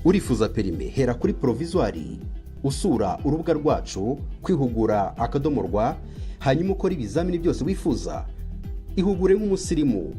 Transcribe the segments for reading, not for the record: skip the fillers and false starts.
Urifuza permis? Hera kuri provisoire, usura urubuga rwacu kwihugura.rw, hanyuma ukora ibizamini byose wifuza. Ihugure nk'umusirimu.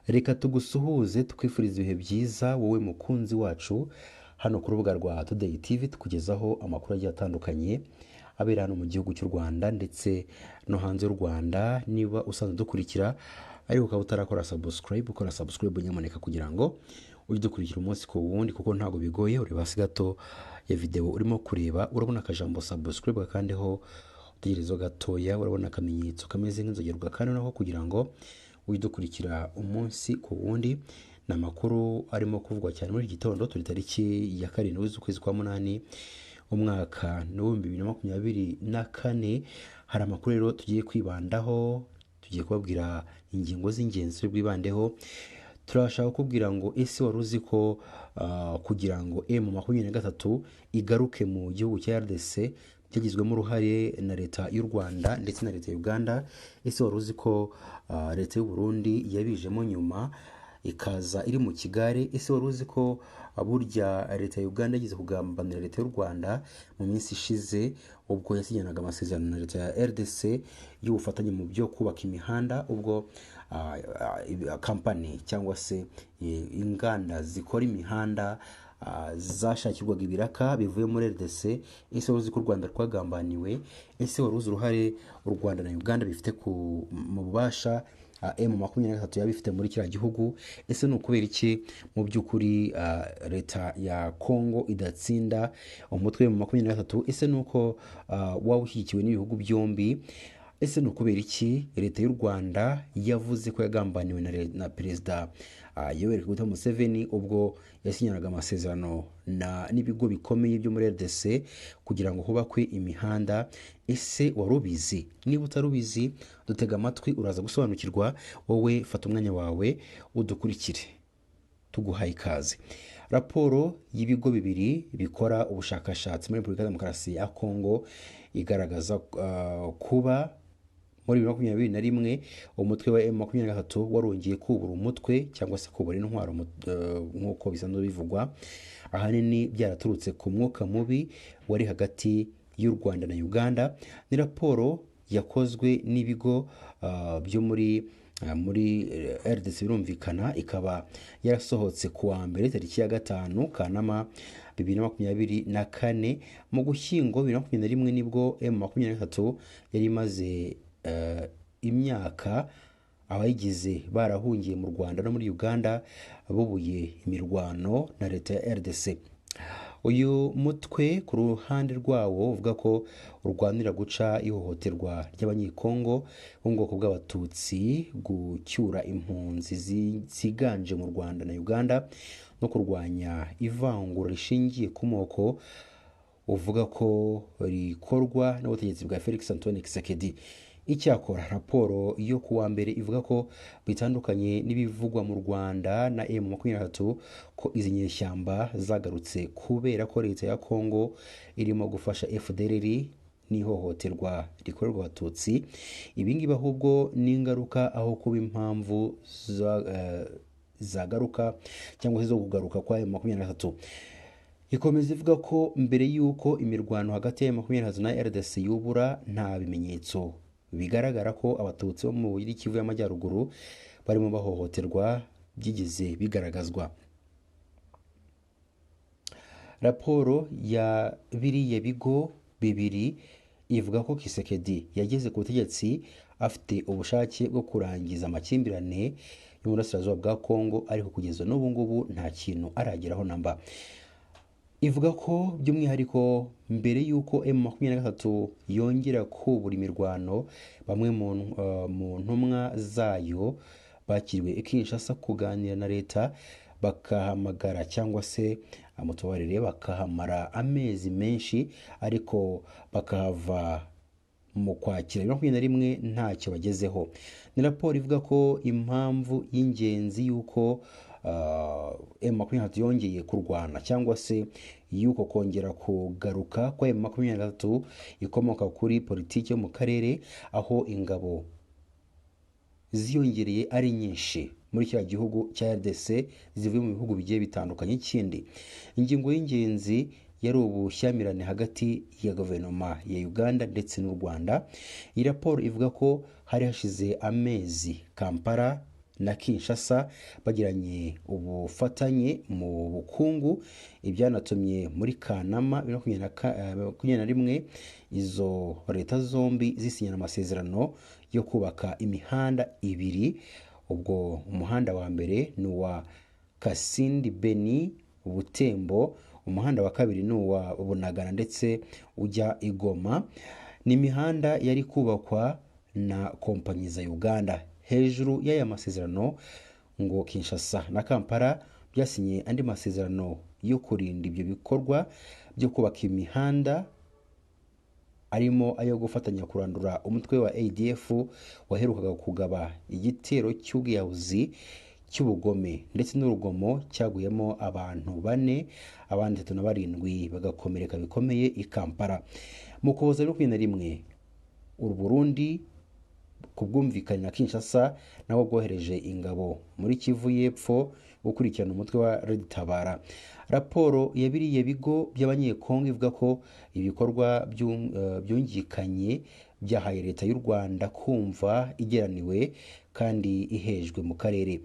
Reka tugusuhuze, tukwifuriza ibihe byiza, wowe mukunzi wacu hano ku rubuga rwa Today TV. Tukugezaho amakuru agiye atandukanye abera hano mu gihugu cy'u Rwanda ndetse no hanze y'u Rwanda. Niba usanzwe dukurikira ariko ukaba utarakora subscribe, ukora subscribe nyamuneka, kugira ngo ujye udukurikira umunsi ku wundi, kuko ntabwo bigoye. Ureba hasi gato ya videwo urimo kureba, urabona akajambo "subscribe", gakandeho, utegerezeho gatoya, urabona akamenyetso kameze nk'inzogera, ugakandaho kugira ngo ujye udukurikira umunsi ku wundi. Ni amakuru arimo kuvugwa cyane muri iki gitondo. Turi tariki ya 7 z'ukwezi kwa 8, umwaka ni 2024. Hari amakuru rero tugiye kwibandaho, tugiye kubabwira ingingo z'ingenzi turi bwibandeho. Turashaka kukubwira ngo: ese wari uzi ko kugira ngo M23 igaruke mu gihugu cya RDC byagizwemo uruhare na Leta y'u Rwanda ndetse na Leta ya Uganda? Ese wari uzi ko Leta y'u Burundi yabijemo nyuma, ikaza iri mu kigare? Ese wari uzi ko burya Leta ya Uganda yagize kugambanira Leta y'u Rwanda mu minsi ishize, ubwo yasinyanaga amasezerano na Leta ya RDC y'ubufatanye mu byo kubaka imihanda, ubwo kampani cyangwa se inganda zikora imihanda zashakirwaga ibiraka bivuye muri RDC? Ese wari uzi ko u Rwanda rwagambaniwe? Ese wari uzi uruhare u Rwanda na Uganda bifite mu bubasha M23 yaba ifite muri kiriya gihugu? Ese ni ukubera iki mu by'ukuri Leta ya Congo idatsinda umutwe M23? Ese ni uko waba ushyigikiwe n'ibihugu byombi? Ese ni ukubera iki Leta y'u Rwanda yavuze ko yagambaniwe na Perezida Yoweri Kaguta Museveni, ubwo yasinyanaga amasezerano n'ibigo bikomeye byo muri RDC kugira ngo hubakwe imihanda? Ese wari ubizi? Niba utari ubizi, dutega amatwi, uraza gusobanukirwa. Wowe fata umwanya wawe udukurikire, tuguhaye ikaze. Raporo y'ibigo bibiri bikora ubushakashatsi muri Repubulika ya Demokarasi ya Kongo igaragaza kuba muri 2021 umutwe wa M23 warongeye kubura umutwe cyangwa se kubura intwaro, nk'uko bisanzwe bivugwa, ahanini byaraturutse ku mwuka mubi wari hagati y'u Rwanda na Uganda. Ni raporo yakozwe n'ibigo byo muri RDC birumvikana, ikaba yarasohotse ku wa mbere tariki ya 5 Kanama 2024. Mu Gushyingo 2021 nibwo M23 yari imaze imyaka abayigize barahungiye mu Rwanda no muri Uganda, bubuye imirwano na Leta ya RDC. Uyu mutwe ku ruhande rwawo uvuga ko urwanira guca ihohoterwa ry'Abanyekongo bo mu bwoko bw'Abatutsi, gucyura impunzi ziganje mu Rwanda na Uganda, no kurwanya ivangura rishingiye ku moko uvuga ko rikorwa n'ubutegetsi bwa Felix Antoine Tshisekedi. Icyakora raporo yo ku wa mbere ivuga ko bitandukanye n'ibivugwa mu Rwanda na M23, ko izi nyeshyamba zagarutse kubera ko Leta ya Congo irimo gufasha FDLR n'ihohoterwa rikorerwa Abatutsi. Ibi ngibi ahubwo ni ingaruka aho kuba impamvu zagaruka cyangwa se zo kugaruka kwa M23. Ikomeza ivuga ko mbere y'uko imirwano hagati ya M23 na RDC yubura, nta bimenyetso bigaragara ko Abatutsi bo muri Kivu y'Amajyaruguru barimo bahohoterwa byigeze bigaragazwa. Raporo ya biriya bigo bibiri ivuga ko Tshisekedi yageze ku butegetsi afite ubushake bwo kurangiza amakimbirane yo mu burasirazuba bwa Kongo, ariko kugeza n'ubu ngubu nta kintu arageraho namba. Ivuga ko by'umwihariko mbere y'uko M23 yongera kubura imirwano, bamwe mu ntumwa zayo bakiriwe i Kinshasa kuganira na leta, bakahamagara cyangwa se mutubarire, bakahamara amezi menshi, ariko bakahava mu Kwakira 2021 ntacyo bagezeho. Ni raporo ivuga ko impamvu y'ingenzi y'uko M23 yongeye kurwana cyangwa se y'uko kongera kugaruka kwa M23 ikomoka kuri politiki yo mu karere, aho ingabo ziyongereye ari nyinshi. muri kiriya gihugu cya RDC zivuye mu bihugu bigiye bitandukanye. Ikindi, ingingo y'ingenzi yari ubushyamirane hagati ya guverinoma ya Uganda ndetse n'u Rwanda. Iyi raporo ivuga ko hari hashize amezi Kampala na Kinshasa bagiranye ubufatanye mu bukungu, ibyanatumye muri Kanama 2021 izo leta zombi zisinyana amasezerano yo kubaka imihanda ibiri. Ubwo umuhanda wa mbere ni uwa Kasindi Beni Butembo, umuhanda wa kabiri ni uwa Bunagana ndetse ujya i Goma. Ni imihanda yari kubakwa na kompanyi za Uganda. Hejuru y'aya masezerano, ngo Kinshasa na Kampala byasinye andi masezerano yo kurinda ibyo bikorwa byo kubaka imihanda, arimo ayo gufatanya kurandura umutwe wa ADF waherukaga kugaba igitero cy'ubwiyahuzi cy'ubugome ndetse n'urugomo cyaguyemo abantu bane, abandi 37 bagakomereka bikomeye i Kampala. Mu Kuboza 2021, u Burundi ku bwumvikane na Kinshasa nabo bwohereje ingabo muri Kivu y'Epfo gukurikirana umutwe wa Red Tabara. Raporo ya biriya bigo by'Abanyekongo ivuga ko ibikorwa byungikanye byahaye leta y'u Rwanda kumva igeraniwe kandi ihejwe mu karere.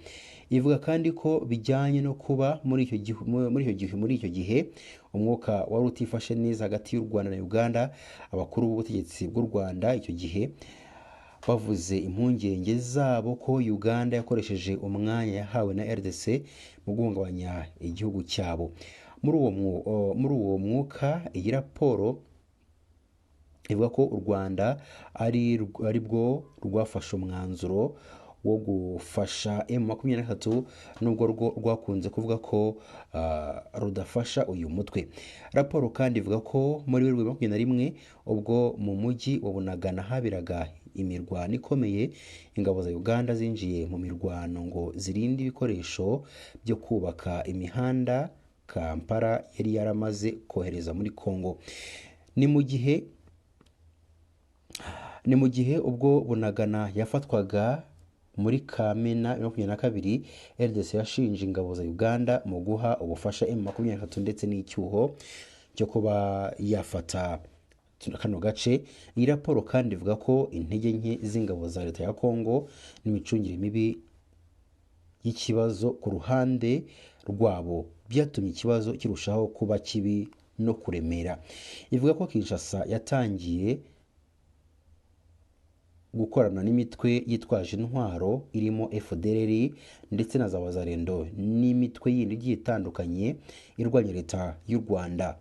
Ivuga kandi ko bijyanye no kuba muri icyo gihe umwuka wari utifashe neza hagati y'u Rwanda na Uganda, abakuru b'ubutegetsi bw'u Rwanda icyo gihe bavuze impungenge zabo ko Uganda yakoresheje umwanya yahawe na RDC mu guhungabanya igihugu cyabo. Muri uwo mwuka, iyi raporo ivuga ko u Rwanda ari bwo rwafashe umwanzuro wo gufasha M23, nubwo rwo rwakunze kuvuga ko rudafasha uyu mutwe. Raporo kandi ivuga ko muri Werurwe 21, ubwo mu mujyi wa Bunagana haberaga imirwano ikomeye, ingabo za Uganda zinjiye mu mirwano ngo zirinde ibikoresho byo kubaka imihanda Kampala yari yaramaze kohereza muri Congo. Ni mu gihe ubwo Bunagana yafatwaga muri Kamena 2022, RDC yashinje ingabo za Uganda mu guha ubufasha M23 ndetse n'icyuho cyo kuba yafata kano gace. Iyi raporo kandi ivuga ko intege nke z'ingabo za leta ya Congo n'imicungire mibi y'ikibazo ku ruhande rwabo byatumye ikibazo kirushaho kuba kibi no kuremera. Ivuga ko Kinshasa yatangiye gukorana n'imitwe yitwaje intwaro irimo FDLR ndetse na za Wazalendo n'imitwe yindi igiye itandukanye irwanya leta y'u Rwanda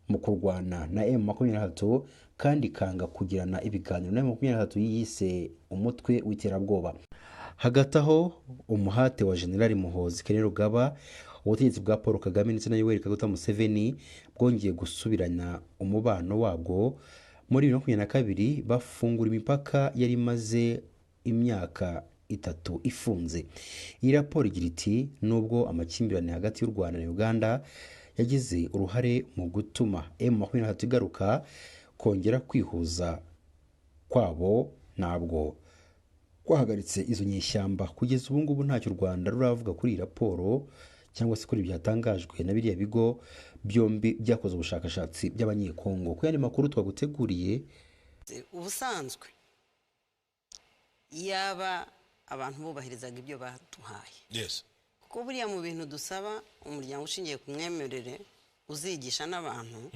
mu kurwana na M23, kandi ikanga kugirana ibiganiro na M23 yise umutwe w'iterabwoba. Hagati aho, umuhate wa General Muhoozi Kainerugaba, ubutegetsi bwa Paul Kagame ndetse na Yoweri Kaguta Museveni bwongeye gusubirana umubano wabwo muri 2022, bafungura imipaka yari imaze imyaka 3 ifunze. Iyi raporo igira iti: nubwo amakimbirane hagati y'u Rwanda na Uganda yagize uruhare mu gutuma M23 igaruka, kongera kwihuza kwabo ntabwo kwahagaritse izo nyeshyamba. Kugeza ubu ngubu ntacyo u Rwanda ruravuga kuri iyi raporo cyangwa se kuri byatangajwe na biriya bigo byombi byakoze ubushakashatsi by'Abanyekongo. Ku yandi makuru twaguteguriye, ubusanzwe yaba abantu bubahirizaga ibyo baduhaye, yes, kuko buriya mu bintu dusaba umuryango ushingiye ku mwemerere uzigisha n'abantu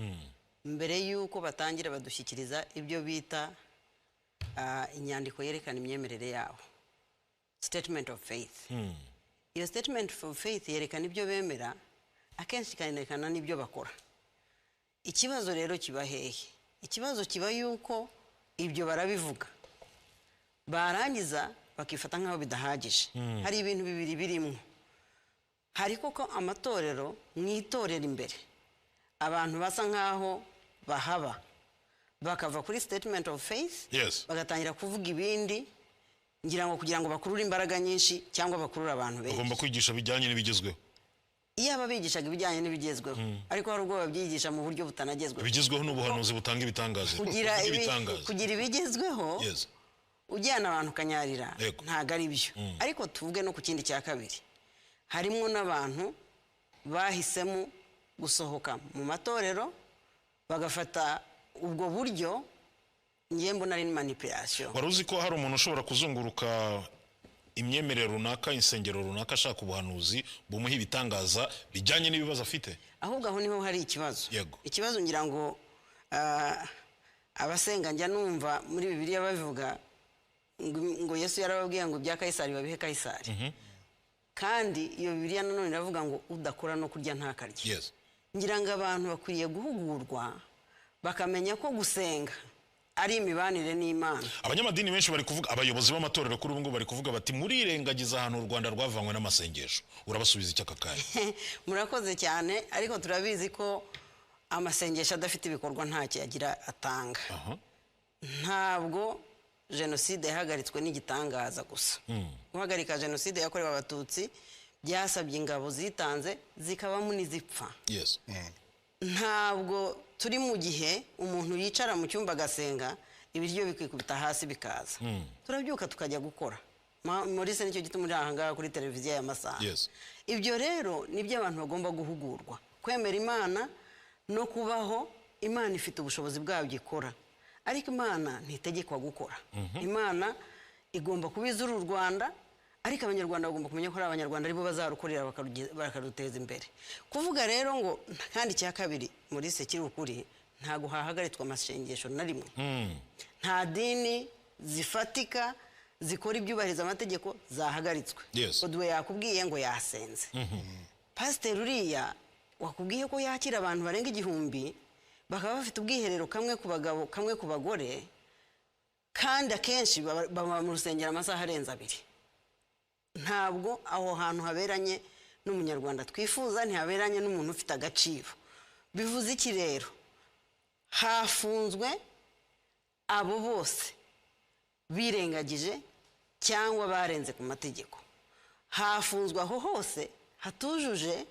mbere y'uko batangira badushyikiriza ibyo bita inyandiko yerekana imyemerere yabo, statement of faith. Iyo statement of faith yerekana ibyo bemera, akenshi ikanerekana n'ibyo bakora. Ikibazo rero kiba hehe? Ikibazo kiba yuko ibyo barabivuga, barangiza bakifata nk'aho bidahagije. Hari ibintu bibiri birimo. Hari koko amatorero mu itorero imbere abantu basa nk'aho bahaba, bakava kuri statement of faith, yes, bagatangira kuvuga ibindi, ngira ngo kugira ngo bakurure imbaraga nyinshi cyangwa bakurure abantu benshi. Bagomba kwigisha bijyanye n'ibigezweho. Iyo ababigishaga ibijyanye n'ibigezweho, ariko hari ubwo babyigisha mu buryo butanagezweho. Ibigezweho n'ubuhanuzi butanga ibitangaza. Kugira ibigezweho, yes, Ujyana abantu ukanyarira, ntabwo ari byo. Ariko tuvuge no ku kindi cya kabiri, harimo n'abantu bahisemo gusohoka mu matorero bagafata ubwo buryo. Ngiye mbona ari manipulation. Wari uzi ko hari umuntu ushobora kuzunguruka imyemerere runaka, insengero runaka, ashaka ubuhanuzi bumuha ibitangaza bijyanye n'ibibazo afite? Ahubwo aho niho hari ikibazo. Ikibazo ngira ngo abasenga, njya numva muri Bibiliya babivuga ngo Yesu yarababwiye ngo ibya Kayisari babihe Kayisari. Kandi iyo Bibiliya nanone iravuga ngo udakora no kurya ntakarye. Ngira ngo abantu bakwiriye guhugurwa, bakamenya ko gusenga ari imibanire n'Imana. Abanyamadini benshi bari kuvuga, abayobozi b'amatorero kuri ubu ngubu bari kuvuga bati: "Murirengagiza ahantu u Rwanda rwavanywe n'amasengesho." Urabasubiza iki aka kanya? Murakoze cyane, ariko turabizi ko amasengesho adafite ibikorwa ntacyo yagira atanga. Ntabwo jenoside yahagaritswe n'igitangaza gusa. Guhagarika jenoside yakorewe Abatutsi byasabye ingabo zitanze, zikabamo n'izipfa. Ntabwo turi mu gihe umuntu yicara mu cyumba agasenga, ibiryo bikikubita hasi bikaza. Turabyuka tukajya gukora. Maurice, nicyo gituma uri aha ngaha kuri televiziyo y'amasaha. Ibyo rero nibyo abantu bagomba guhugurwa: kwemera Imana no kubaho. Imana ifite ubushobozi bwabyo ikora, ariko Imana ntitegekwa gukora. Imana igomba kuba izura u Rwanda, ariko Abanyarwanda bagomba kumenya ko ari Abanyarwanda, aribo bazarukorera bakaruteza imbere. Kuvuga rero ngo, kandi icya kabiri muri se kiri ukuri, ntabwo hahagaritswe amasengesho na rimwe. Nta dini zifatika zikora ibyubahiriza amategeko zahagaritswe. Oduwe yakubwiye ngo yasenze. Pasiteri uriya wakubwiye ko yakira abantu barenga 1000, bakaba bafite ubwiherero kamwe ku bagabo, kamwe ku bagore, kandi akenshi baba mu rusengero amasaha arenze 2. Ntabwo aho hantu haberanye n'Umunyarwanda twifuza, ntihaberanye n'umuntu ufite agaciro. Bivuze iki rero? Hafunzwe abo bose birengagije cyangwa barenze ku mategeko. Hafunzwe aho hose hatujuje,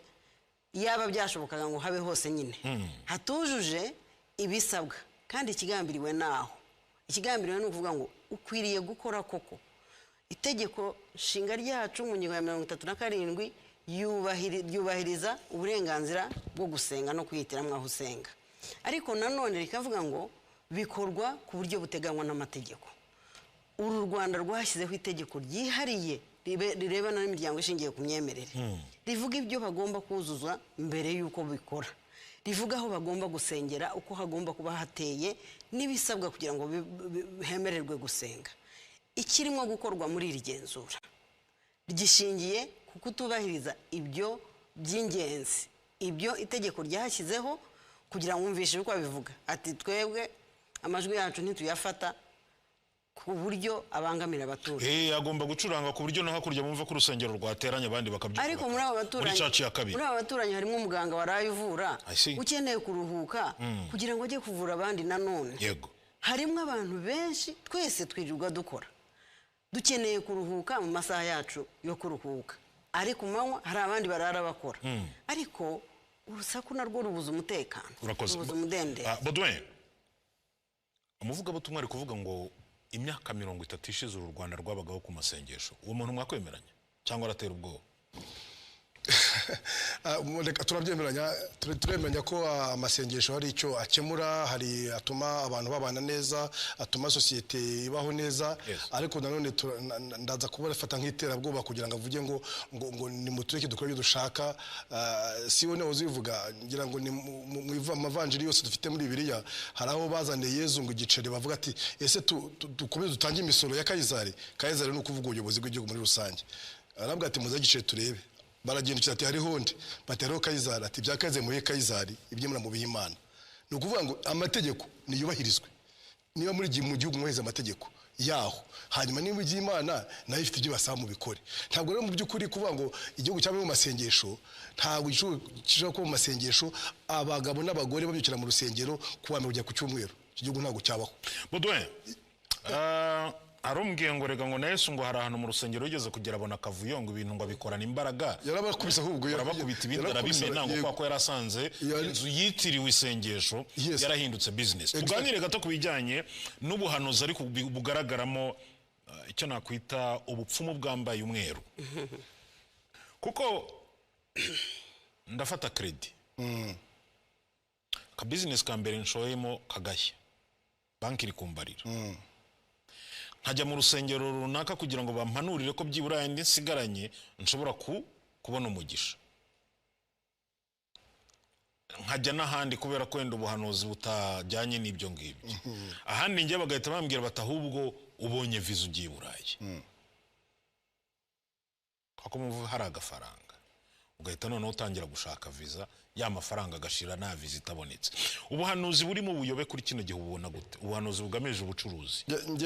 yaba byashobokaga ngo habe hose nyine hatujuje ibisabwa. Kandi ikigambiriwe naho, ikigambiriwe ni ukuvuga ngo ukwiriye gukora koko. Itegeko nshinga ryacu mu ngingo ya 37 ryubahiriza uburenganzira bwo gusenga no kwihitiramo aho usenga, ariko nanone rikavuga ngo bikorwa ku buryo buteganywa n'amategeko. Uru Rwanda rwashyizeho itegeko ryihariye rirebana n'imiryango ishingiye ku myemerere, rivuga ibyo bagomba kuzuza mbere y'uko bikora, rivuga aho bagomba gusengera, uko hagomba kuba hateye, n'ibisabwa kugira ngo hemererwe gusenga. Ikirimo gukorwa muri iri genzura gishingiye ku kutubahiriza ibyo by'ingenzi, ibyo itegeko ryashyizeho. Kugira ngo wumvishe uko abivuga, ati: "Twebwe amajwi yacu ntituyafata ku buryo abangamira abaturanyi." Agomba gucuranga ku buryo no hakurya bumva ko urusengero rwateranye, abandi bakabyuka Ariko muri abo baturanyi, muri church ya kabiri, muri abo baturanyi harimo umuganga waraye uvura, I see. ukeneye kuruhuka kugira ngo ajye kuvura abandi nanone. Harimo abantu benshi, twese twirirwa dukora, dukeneye kuruhuka mu masaha yacu yo kuruhuka, ariko ku manywa hari abandi barara bakora. Ariko urusaku narwo rubuza umutekano, Urakoze. rubuza umudendezo. Baudouin, umuvugabutumwa ari kuvuga ngo imyaka 30 ishize uru Rwanda rwabagaho ku masengesho. Uwo muntu mwakwemeranya cyangwa aratera ubwoba? Reka turabyemeranya, turemeranya ko amasengesho hari icyo akemura, hari atuma abantu babana neza, atuma sosiyete ibaho neza. Ariko nanone ndaza kubafata nk'iterabwoba kugira ngo avuge ngo nimutureke dukore ibyo dushaka. Si we nawe uzivuga, ngira ngo ni mu mavanjiri yose dufite muri Bibiliya, hari aho bazaniye Yezu ngo igiceri, bavuga ati: "Ese dukomeze dutange imisoro ya Kayizari?" Kayizari ni ukuvuga ubuyobozi bw'igihugu muri rusange. Aravuga ati: "Muze igiceri turebe." Baragendukira, ati: "Hariho undi." Bati: "Hariho Kayizari." Ati: "Ibya Kayizari mubihe Kayizari, iby'Imana mubihe Imana." Ni ukuvuga ngo amategeko niyubahirizwe. Niba muri mu gihugu mwubahiriza amategeko yaho, hanyuma niba iby'Imana nayo ifite ibyo basaba mubikore. Ntabwo rero mu by'ukuri kuvuga ngo igihugu cyaba mu masengesho, ntabwo igihugu gishobora kuba mu masengesho abagabo n'abagore babyukira mu rusengero kuwa mbere kujya ku cyumweru. Iki gihugu ntabwo cyabaho. Baudouin, arumbwiye ngo rega ngo na Yesu ngo hari ahantu mu rusengero yigeze kugera abona akavuyo, ngo ibintu ngo abikorana imbaraga. Yarabakubise ahubwo. Arabakubita, ibindi Yarabakubise, arabimena, ngo kubera ko yari asanze inzu yitiriwe isengesho yarahindutse business. Tuganire gato ku bijyanye n'ubuhanuzi, ariko bugaragaramo icyo nakwita ubupfumu bwambaye umweru, kuko ndafata crédit, aka business ka mbere nshoyemo kagashya, banki iri kumbarira, nkajya mu rusengero runaka kugira ngo bampanurire ko byibura yandi nsigaranye nshobora kubona umugisha, nkajya n'ahandi kubera ko wenda ubuhanuzi butajyanye n'ibyo ngibyo, ahandi njye bagahita bambwira bati: "Ahubwo ubonye viza, ugiye i Burayi," kuko muvu hari agafaranga, ugahita noneho utangira gushaka viza, ya mafaranga agashira nta viza itabonetse. Ubuhanuzi burimo ubuyobe kuri kino gihe ububona gute? Ubuhanuzi bugamije ubucuruzi,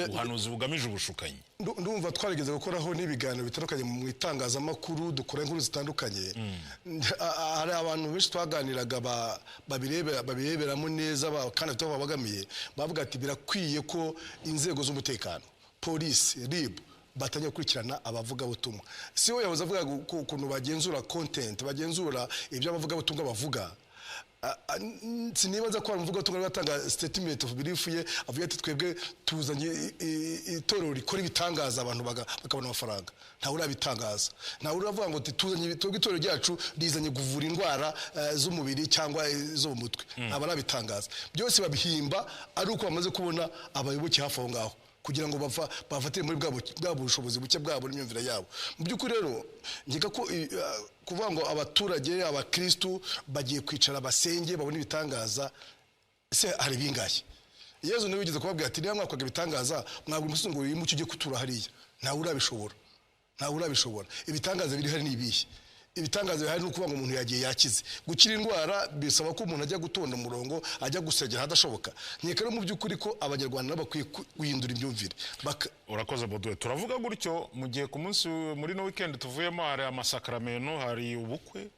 ubuhanuzi bugamije ubushukanyi. Ndumva twarigeze gukoraho n'ibiganiro bitandukanye mu itangazamakuru, dukora inkuru zitandukanye. Hari abantu benshi twaganiraga babireberamo neza, kandi bafite aho babogamiye, bavuga ati: "Birakwiye ko inzego z'umutekano, polisi, RIB, batangiye gukurikirana abavugabutumwa." Si we yahoze avuga ukuntu bagenzura content, bagenzura ibyo abavugabutumwa bavuga. Sinibaza ko hari umuvugabutumwa batanga statement of belief ye avuga ati: "Twebwe tuzanye itorero rikora ibitangaza, abantu bakabona amafaranga." Ntawe urabitangaza, ntawe uravuga ngo tuzanye, twebwe itorero ryacu rizanye kuvura indwara z'umubiri cyangwa zo mu mutwe. Ntabwo arabitangaza. Byose babihimba ari uko bamaze kubona abayoboke hafi aho ngaho, kugira ngo bafatire muri bwa bushobozi buke bwabo n'imyumvire yabo. Mu by'ukuri rero, nkeka ko kuvuga ngo abaturage, abakristu bagiye kwicara basenge babone ibitangaza, se hari bingahe? Yezu niwe wigeze kubabwira ati: "Niba mwakoraga ibitangaza, mwabwira umusozi ngo wimuke ujye gutura hariya." Ntawe urabishobora, ntawe urabishobora. Ibitangaza biri hari ni ibihe? Ibitangaza bihari ni ukuvuga ngo umuntu yagiye yakize. Gukira indwara bisaba ko umuntu ajya gutonda umurongo, ajya gusengera ahadashoboka. Nkeka rero mu by'ukuri ko Abanyarwanda nabo bakwiye guhindura imyumvire. Urakoze, Baudouin. Turavuga gutyo mu gihe ku munsi, muri no weekend tuvuyemo, hari amasakaramentu, hari ubukwe.